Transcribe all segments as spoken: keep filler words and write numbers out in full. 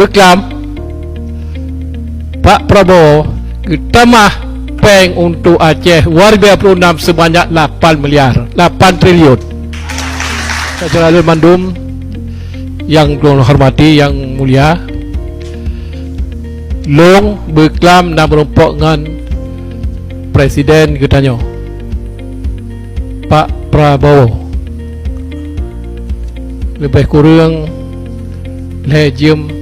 Beuklam, Pak Prabowo geutamah péng untuk Aceh dua ribu dua puluh enam sebanyak lapan miliar, lapan triliun. Secara lalu mandum yang ulôn hormati, yang mulia, lôn beuklam dan meurumpok ngon Presiden geutanyoe, Pak Prabowo. Leubeh kureueng lhée jeuem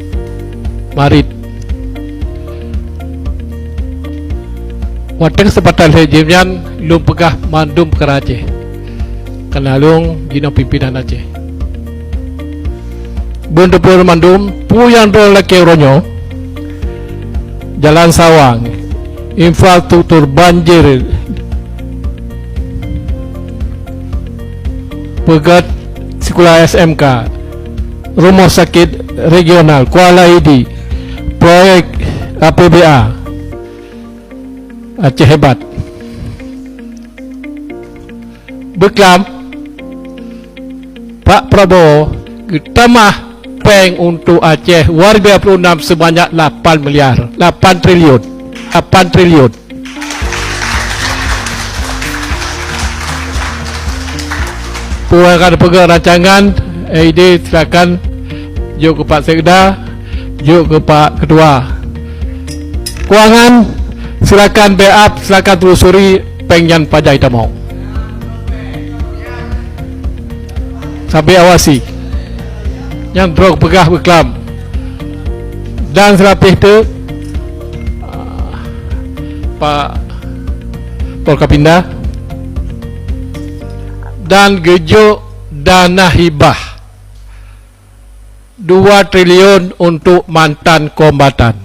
marit. Watée keuseumpatan lhée jeuem nyan, lôn peugah mandum peukara Aceh. Kana lôn jinoe pimpinan Aceh. Beuneupeue mandum, peue nyang droe lakée uroe nyoe, jalan sawang, infrastruktur banjir, peugét sikula S M K, rumoh sakét regional Kuala Idi, proyek A P B A, Aceh hebat. Beuklam, Pak Prabowo geutamah péng untuk Aceh dua ribu dua puluh enam sebanyak lapan miliar, lapan triliun, lapan triliun. Peue nyang ka peugah rancangan, idée silakan jok keu Pak Sekda, jok keu Pak Ketua. Keuangan, silakan backup, silakan telusuri péng nyan pajan tamong. Sabe awasi. Nyang droe peugah beuklam. Dan seulapeh teuk, Pak Forkopimda, dan geujok dana hibah dua triliun untuk mantan kombatan.